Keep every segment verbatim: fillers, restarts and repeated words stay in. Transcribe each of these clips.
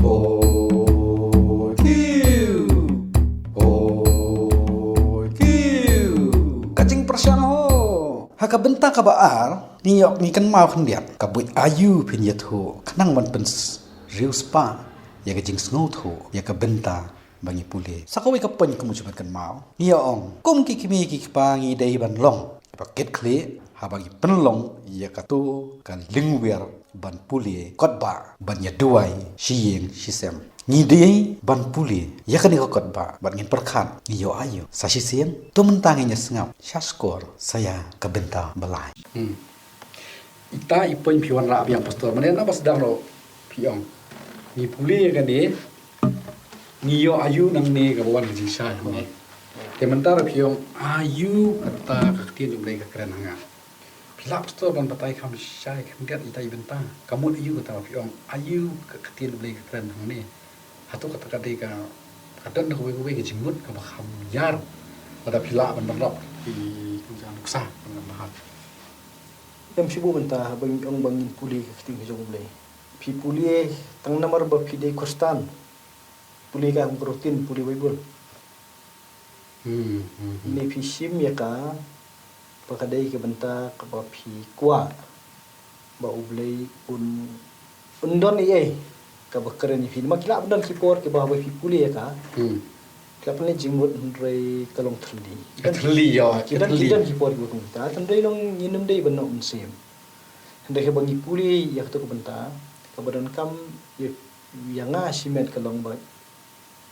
Oi kiu, oi kiu. Ka jingpyrshang ho. Ha ka bynta kaba ar, ngi ïoh ngi kynmaw khyndiat ka buit aïu phin ïathuh khnang ban pynriewspah ïa ka jingsngewthuh ïa ka bynta ba ngi pule. Sa kawei ka point kumno shu ban kynmaw, ngi ïa ong kum ki kmie ki kpa ngi dei ban long kiba kit khlieh haba ngi pynlong ïa kato ka lyngwiar ban pule kot ba ban ïa duwai shi ïing shi sem. Ngi dei ban pule ïa kane ka kot ba bad ngin pyrkhat ngi ïoh aïu sa shisien. To mynta ngin ïa sngap sha skor sa ïa ka bynta ba lai. Hmm. Ita i point phi wanrah biang pastor, mane na ba sdang ruh phi ong ngi pule ïa kane, ngi ïoh aïu nangne kaba wan ka jingshai hangne. Te mynta ruh phi ong aïu kata ka ktien U Blei ka kren ha nga. Phi lah pastor ban batai kham shai khyndiat ita i bynta. Ka mut aïu kata ba phi ong aïu ka ktien U Blei ka kren hangne. Hato kata ka dei ka, ka don da kawei kawei ka jingmut kaba kham ïar. Lada phi lah ban ban rap ki nuksa ban ban bahar. Em, shu buh mynta ba ngi ong ba ngin pule ka ktien ka jong U Blei. Phi pule tang namar ba phi dei Khristan. Pule ka kum ka rutin pule Baibl. Hmm, hmm, hmm. Ne phi shim ïa ka ba ka dei ka bynta kaba phi kwah ba U Blei un, un don ei ei kaba kren ïa phi. Namar ki lah ban don ki por kiba haba phi pule ïa ka, hmm, ki lah ban leit jingmut hynrei ka long thylli. Ka thylli, ïa, ki ka don, ki thylli. Don ki por kiba kumta. Hynrei long ngin ym dei ban noh mynsiem. Hynrei haba ngi pule ïa kato ka bynta kaba donkam ïa, ïa nga shimet ka long ba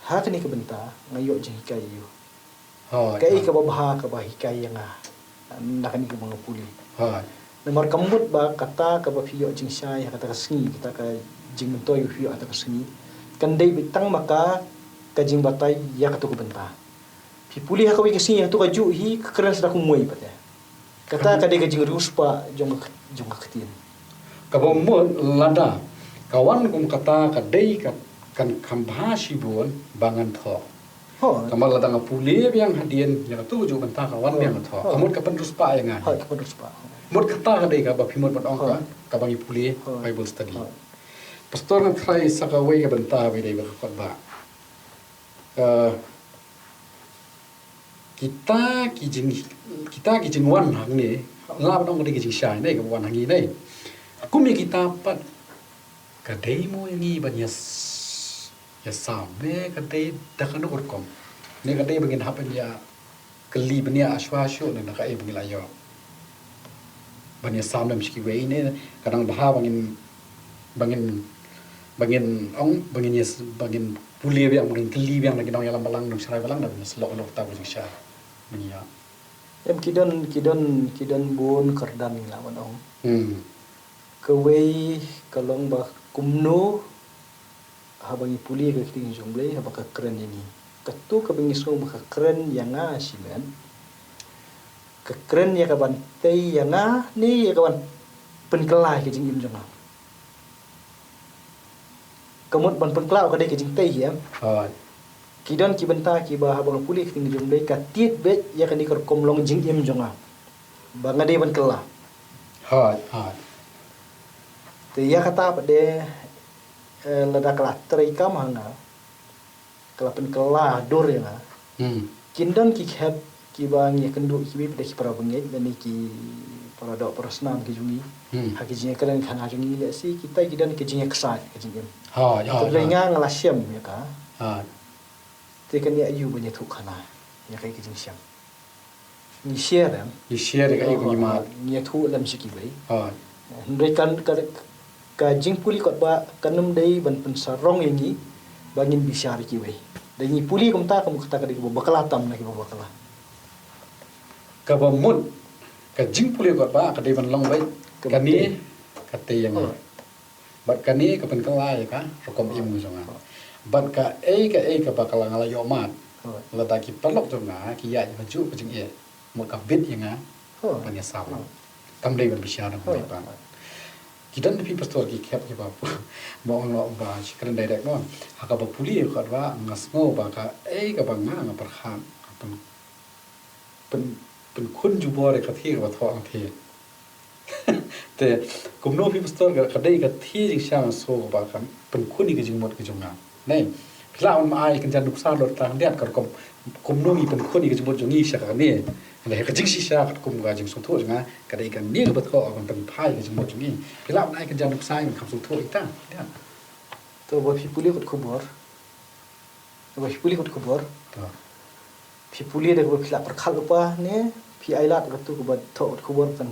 ha kane ka bynta nga ïoh jinghikai aïu. Hooid, kaei hooid. Kaba bha kaba hikai ïa nga na kane kaba nga pule. Hooid. Namar ka mut ba kata kaba phi ïoh jingshai ha kata ka sngi, kata ka jingmyntoi ba phi ïoh ha kata ka sngi kan dei beit tang ma ka, ka jingbatai ïa kato ka bynta. Phi pule ha kawei ka sngi ha kato ka juh hi ka kren sa da kumwei pat ïa. Kata ka dei ka jingriewspah jong ka, jong ka ktien. Kaba mut lada ka wan kum kata ka dei ka, kan kham bha shibun ba ngan thoh. Hooid. Namar lada nga pule biang hadien ïa kato ka juh bynta ka wan biang nga thoh. Hooid. Ka mut ka pynriewspah ïa nga. Hooid, ka pynriewspah. Mut kata ka dei kaba phi mut ban ong ka, hooid, kaba ngi pule, hooid, Bible study. Hooid. Pastor, ngan try sa kawei ka bynta ba dei ba ka kot ba. Eh, kita ki jing, kita ki jingwan hangne, lah ban ong ka dei ka jingshai ne kaba wan hangne ne. Kum ïa kita pat ka dei mo ïa ngi ban ïa s-, ïa sam ne ka dei da kano ka rukom? Ne ka dei ba ngin hap ban ïa kylli bniah shuwa shuh ne da kaei ba ngi la ïoh? Ban ïa sam lem sha kiwei ne ka dang bha ba ngin, ba ngin, ba ngin ong, ba ngin ïa s-, ba ngin pule biang, ba ngin kylli biang da ki nongïalam balang, nongshakri balang, da ban ïa shlok noh kata ka jingshai. Ban ïa. Em, ki don, ki don, ki don bun kyrdan ngi lah ban ong. Hmm. Kawei ka long ba kumno haba ngi pule ka ktien jong U Blei, haba ka kren ïa ngi. Kato kaba ngi sngew ba ka kren ïa nga shimet. Ka kren ïa ka ban tei ïa nga ne ïa ka ban pynkylla ïa ka jingim jong nga. Ka mut ban pynkylla ka dei ka jingtei hi em. Hooid. Ki don ki bynta kiba haba nga pule ka ktien jong U Blei ka tied beit ïa kane ka rukom long jingim jong nga. Ba nga dei ban kylla. Hooid, hooid. Te ïa kata pat de, eh, lada ka la treikam ha nga, ka la pynkylla dur ïa nga. Hmm. Kin don ki khep kiba ngi ïakynduh kiwei pat de ki para bangeit lane ki para doh para snam ki jong ngi. Hmm. Ha ki jingïakren khana jong ngi lehse kita ki don ki jingïaksaid ka jingim. Hooid, hooid. Te nga nga la shem ïa ka. Hooid. Te kan ïa aïu ban ïathuh khana ïa kaei ka jingshem. Ngi share em. Ngi share ïa kaei kaba ngi mad. Ngi ïathuh lem sha kiwei. Hooid. Hynrei kan ka, ka jingpule kot ba kan ym dei ban pynsarong ïa ngi ba ngin bishar ïa kiwei. Da ngi pule kumta, ka mut kata ka dei kaba bakla tam na kiba bakla. Kaba mut ka jingpule kot ba ka dei ban long beit kane ka tei ïa nga. Hooid. Bad kane ka pynkylla ïa ka rukom im jong nga. Bad kaei kaei kaba ka la nga la ïoh mad. Hooid. Lada ki paralok jong nga ki ïaid ïa kajuh ka jingeh, mut ka bit ïa nga ban ïasam. Hooid. Kam dei ban bishar na kumne pat. Hooid. Ki don phi pastor ki khep kiba, ba ong noh ba shi kren direct noh. Ha kaba pule kot ba nga sngew ba kaei kaba nga nga pyrkhat ka pyn, pyn, pynkhun jubor ïa ka thie kaba thoh nga thie. Te kumno phi pastor ka, ka dei ka thie jingshisha shuh ba kan pynkhun ïa ka jingmut ka jong nga. Nei, phi lah ban ai kynja nuksa halor kata khyndiat, ka rukom kumno ngi pynkhun ïa ka jingmut jong ngi sha kane. Hynrei ka jingshisha katkum ka jingsngewthuh jong nga, ka dei kane kaba thoh ban pynphai ïa ka jingmut jong ngi. Phi lah ban ai kynja nuksa ban kham sngewthuh ïa kata. Khyndiat. To ba phi pule kot khubor. Ba phi pule kot khubor. To. Phi pule da kaba phi lah pyrkhat lypa ne phi ai lad katu kaba thoh kot khubor kan,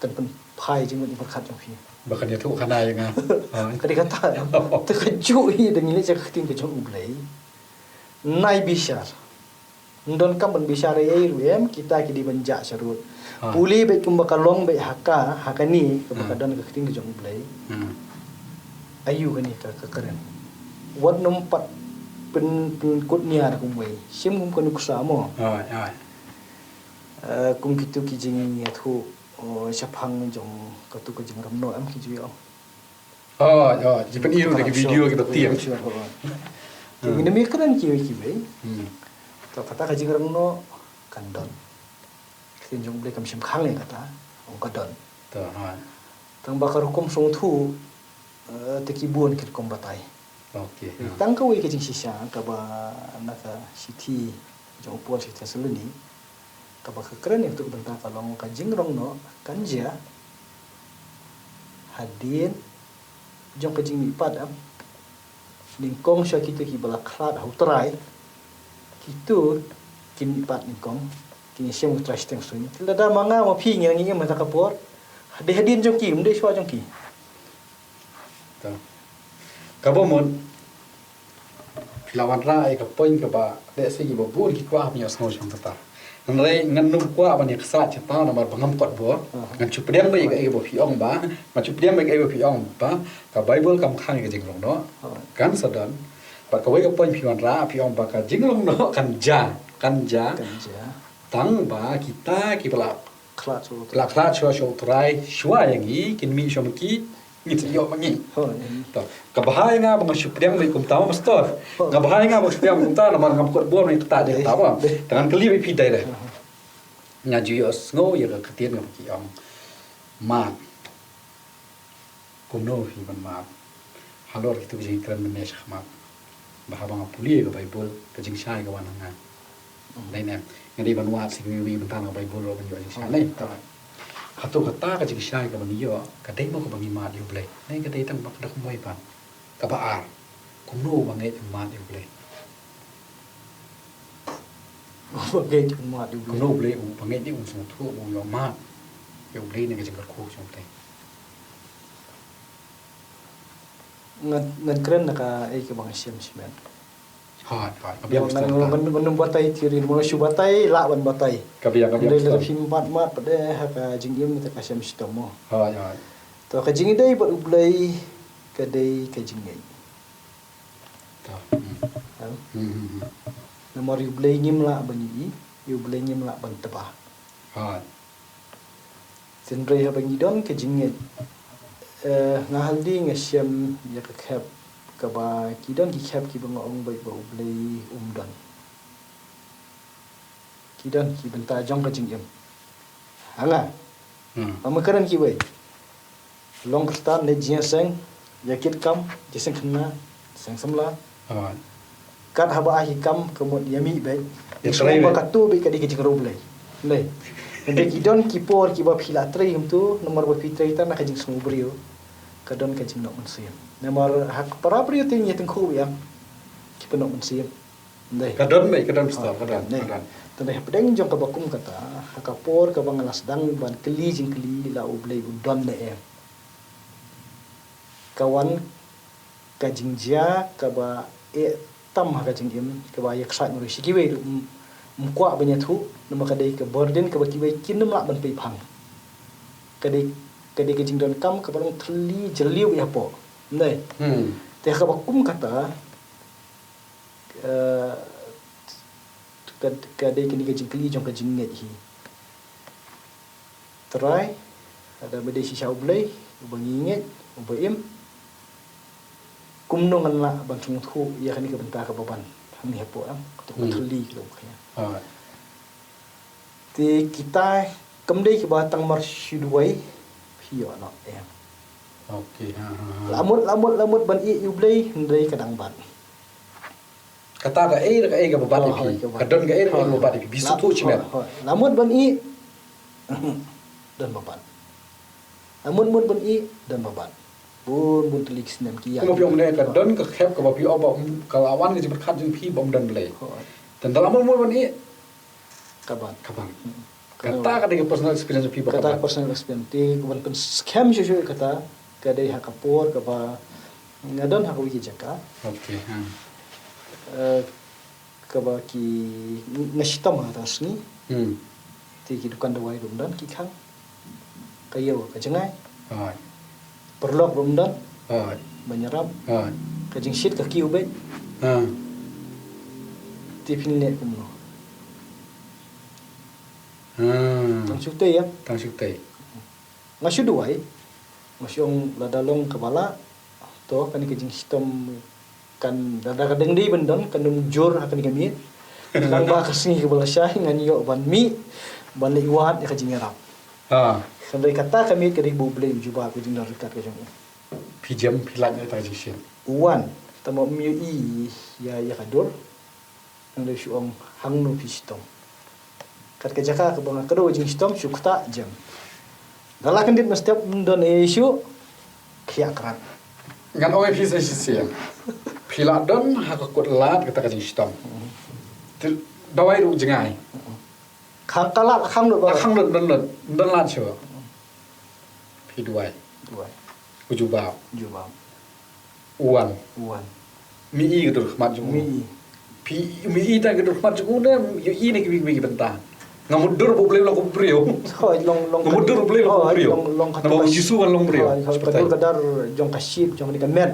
kan pynphai jingmut jingpyrkhat jong phi. Ba kan ïathuh khana ïa nga. Ha. Ka dei kata. Te kajuh hi da ngi leit sha ka ktien ka jong U Blei. Nai bishar. Ym don kam ban bishar ei ei ruh em, kita ki dei ban jah sharud. Ha. Pule beit kumba ka long beit ha ka, ha kane kaba ka Ha. don ka ktien ka jong U Blei. Hmm. Aïu kane ka, ka kren. Wat nym pat pyn, pynkut nia da kumwei. Shim kum ka nuksa mo. Hooid, hooid. Eh, kum kitu ki jingïathuh, oh, shaphang jong katu ka jingrem noh em ki ju ïoh. Oh, oh, ki pyni ruh da ki video kiba tieng. Sure, sure, sure. Hmm. Ki ngi nym ïakren kiwei kiwei. Hmm. To kata ka jingrem noh kan don. Ka ktien jong U Blei kam shim khang ïa kata, ong ka don. To, ha. Tang ba ka rukom sngewthuh, eh, te ki bun ki rukom batai. Okay, ha. Tang kawei ka jingshisha kaba na ka shithi jong u Paul sha ki Thessaloni, kaba ka kren ïa katu ka bynta ka long ka jingrong noh kan jia hadien jong ka jingmihpat, em. Nyngkong sha kitu kiba la khlad ha U Trai, kitu kin mihpat nyngkong, kin ïashem U Trai shiteng suiñ. Te lada ma nga ma phi ngi ngi im ha kata ka por, hadien hadien jong ki, ym dei shuwa jong ki. To. Kaba mut, phi la wanrah ïa ka point kaba lehse kiba bun ki kwah ban ïohsngew sha kata. Hynrei ngan nym kwah ban ïa kasa kata namar ba ngam kot bor. Aha. Ngan shu pdiang beit ïa kaei ba phi ong ba, ngan shu pdiang beit ïa kaei ba phi ong ba ka Baibl kam khang ïa ka jingrong noh. Aha. Kan sa don. Bad kawei ka point phi wanrah, phi ong ba ka jingrong noh kan jia, kan jia. Kan jia. Tang ba kita kiba la khlad shuwa, la khlad shuwa sha U Trai, shuwa ïa ngi, kin mih shuwa ma ki, ngin sa ïoh ma ngi. Hooid. To, ka bha ïa nga ba nga shu pdiang beit kumta mo, pastor. Hooid. Nga bha ïa nga ba nga shu pdiang beit kumta namar ngam kot bor ïa kata ïa kata mo. Te ngan kylli beit phi direct. Aha. Nga ju ïohsngew ïa ka ktien kaba ki ong mad. Kumno phi ban mad halor kitu ki jingkren mynne shakhmat? Ba haba nga pule ka Baibl, ka jingshai ka wan ha nga. Hmm. Dei ne, nga dei ban wad sha kiwei kiwei bynta na ka Baibl ruh ban ïoh jingshai. Hmm. Dei, ta. Hato kata ka jingshai kaba ngi ïoh ka dei mo kaba ngi mad ïa U Blei? Ne ka dei tang ba ka dei kumwei pat? Kaba ar, kumno ba ngeit mad ïa U Blei? Ba ngeit mad ïa U Blei. Kumno U Blei, ba ngeit ne un sngewthuh, un ïoh mad ïa U Blei ne ka jingkyrkhu jong U Blei. Ngan, ngan kren na kaei kaba nga shem shimet. Hooid, hooid. Ka biang ngan, ngan, ngan, ngan nym batai theory, ngan shu batai, lah ban batai. Ka biang, ka biang. Dei lada phim mad mad pat de ha ka jingim te ka shem shitom mo. Hooid, hooid. To ka jingïadei bad U Blei ka dei ka jingngeit. To. Hmm. Em? Hmm, hmm, hmm. Namar ïa U Blei ngim lah ban ïohi, ïa U Blei ngim lah ban tba. Hooid. Hynrei haba ngi don ka jingngeit, eh, nga hali nga shem ïa ka khep kaba ki don ki khep kiba nga ong beit ba U Blei um don. Ki don ki bynta jong ka jingim. Ha nga. Hmm. Nga kren kiwei. Long Khristan ne jingïaseng, ïa kit kam, jingïaseng khynnah, jingïaseng samla. Hooid. Kat haba ai ki kam ka mut ïa mih beit. Ïa trei beit. Katu beit ka dei ka jingriewblei. Dei. Hynrei ki don ki por kiba phi lah trei kumtu, namar ba phi trei tang na ka jingsngew briew. Ka don ka jingnoh mynsiem. Namar ha ka para briew te ngi ïa tyngkhuh ïa ki ba noh mynsiem. Dei. Ka don beit, ka don, pastor, ka don, ka don. Te hapdeng jong kaba kum kata, ha ka por kaba nga la sdang ban kylli jingkylli la U Blei u don ne em. Ka wan ka jingjia kaba eh tam ha ka jingim, kaba ïa khlaiñ ruh sha kiwei ruh, ym, ym kwah ban ïathuh, namar ka dei ka burden kaba kiwei kin ym lah ban pei phang. Ka dei, ka dei ka jingdonkam kaba long thylli jylliew ïa hapoh. Dei. Hmm. Te ha kaba kum kata, eh, ka, ka dei kane ka jingkylli jong ka jingngeit hi. Trai, lada ba dei shisha U Blei uba ngi ngeit, uba im, kumno ngan lah ban sngewthuh ïa kane ka bynta kaba ban hangne hapoh, em, kata ka, hmm, thylli ka long ka. Ah. Te kita kam dei kiba tang mar shu duwai, phi ïoh noh em. Okay, ha ha ha. La mut, la mut, la mut ban ïeh ïa U Blei, hynrei ka dang bat. Kata kaei re kaei kaba bat ïa phi. Ka don kaei re kaei kaba bat ïa phi. Phi sngewthuh shimet. La mut ban ïeh, don ba bat. La mut mut ban ïeh, don ba bat. Bun bun tylli ki snem ki ïa. Kumba phi ong ne, ka don ka khep kaba phi ong ba ka la wan ka jingpyrkhat jong phi ba ym don Blei. Tang da la mut mut ban ïeh, ka bat. Ka bat. Kata ka dei ka personal experience phi ba ka bat. Kata personal experience. Te ban pynskhem shuh shuh kata ka dei ha ka por kaba nga don ha kawei ka jaka. Okay, ha. Kaba ki, nga shitom ha kata ka sngi. Te ki dukan dawai ruh ym don, ki khang. Ka ïew ka jngai. Paralok ruh ym don ban ïarap. Ka jingshit ka kiew beit. Te phin leh kumno? Tang shu tei ïa. Tang shu tei. Nga shu duwai. Nga shu ong lada long kaba lah, to kane ka jingshitom kan, lada ka dang dei ban don, kan ym jur ha kane ka miet. Tang ba ka sngi kaba lashai ngan ïoh ban mih ban leit wad ïa ka jingïarap. Hynrei kata ka miet ka dei ba U Blei u jubab ka jingdon ryngkat ka jong u. Phi jem, phi lait ïa kata ka jingshit. U wan, tang ba um ïohi ïa, ïa ka dur. Ngan da shu ong hangno phi shitom. Kat ka jaka kaba nga kdew jingshitom shu ktah jem. Da la kyndit na step ym don ei shuh. Khiah krat. Ngan ong ïa phi sa shisien. Phi la don ha ka kut lad kata ka jingshitom. Te dawai ruh jngai. Khang ka lad, khang lut ba. Khang lut, don lut, don lad shuh. Phi duwai. Duwai. U jubab. Jubab. U wan. U wan. Mih ïa ka dur khmat jong u. Mih ïa. Phi mih ïa tang ka dur khmat jong u ne, ïohi na kiwei kiwei ki bynta. Nga mutdur ba U Blei u long kum u briew. Hooid, long, long. Nga mutdur ba U Blei u long kum u briew. Hooid, long, long. Namar U Jisu u long briew. Hooid, hooid, ka dur ka dar jong ka shit, jong kane ka met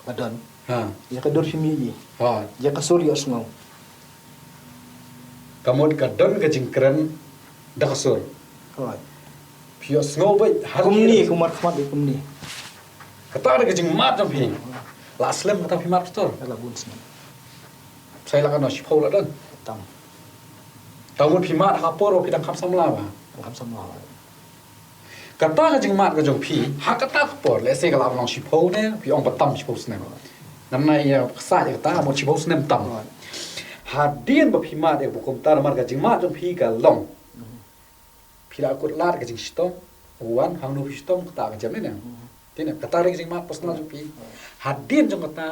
ba don. Ha. Ïa ka dur phi mih ïa. Hooid. Ïa ka sur ïohsngew. Ka mut ka don ka jingkren da ka sur. Hooid. Phi ïohsngew beit ha kumne, kumar khmat beit kumne. Kata ka dei ka jingmad jong phi. La slem kata phi mad pastor? La bun snem. Sa ïa la ka noh shiphew la don. Tam. Tang mut phi mad ha ka por ba phi dang kham samla ba. Dang kham samla ba. Kata ka jingmad ka jong phi ha kata ka por, lehse ka la long shiphew ne, phi ong ba tam shiphew snem. Ngan ai ïa ka sa ïa kata, mut shiphew snem tam. Hooid. Hadien ba phi mad ïa ka bukum ta, namar ka jingmad jong phi ka long. Phi la kut lad ka jingshitom, u wan hangno phi shitom kata ka jem ne. Te ne kata ka dei ka jingmad personal jong phi. Hadien jong kata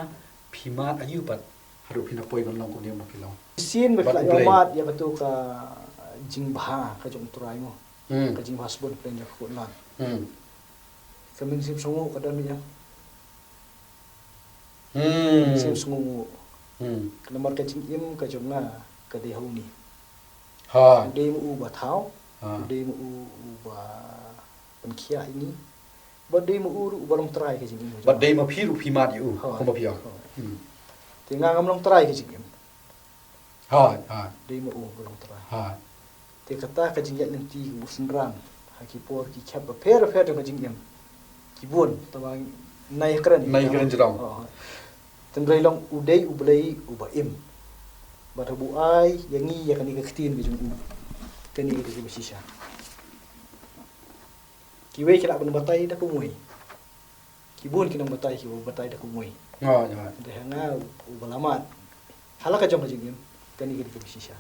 phi mad aïu pat haduh phin da poi ban long kumne ba phi long. Shisien ba phi la ïoh mad ïa katu ka jingbha ka jong U Trai mo. Ka jingbha sbun pyrshah jong ka kut lad. Ka mynsiem sngewnguh ka don ïa. Mynsiem sngewnguh. Namar ka jingim ka jong nga ka dei ha une. Hooid. U dei ma u ba thaw. Hooid. U dei ma u uba pynkhiah ïa ngi. Bad dei ma u ruh uba long trai ka jingim. Bad dei ma phi ruh phi mad ïa u. Hooid. Kumba phi ong. Hooid. Te nga ngam long trai ka jingim. Hooid, hooid. Dei ma u uba long trai. Hooid. Te kata ka jingïaid lynti kaba u synran ha ki por ki khep bapher bapher jong ka jingim. Ki bun, tangba nai kren. Nai kren jrong. Hooid. Tynrai long u dei U Blei uba im. Bad haba u ai ïa ngi ïa kane ka ktien ka jong u. Kane ka dei kaba shisha. Kiwei ki lah ban batai da kumwei. Ki bun ki nongbatai kiba batai da kumwei. Te ha nga uba la mad ha la ka jong ka jingim, kane ka dei kaba shisha.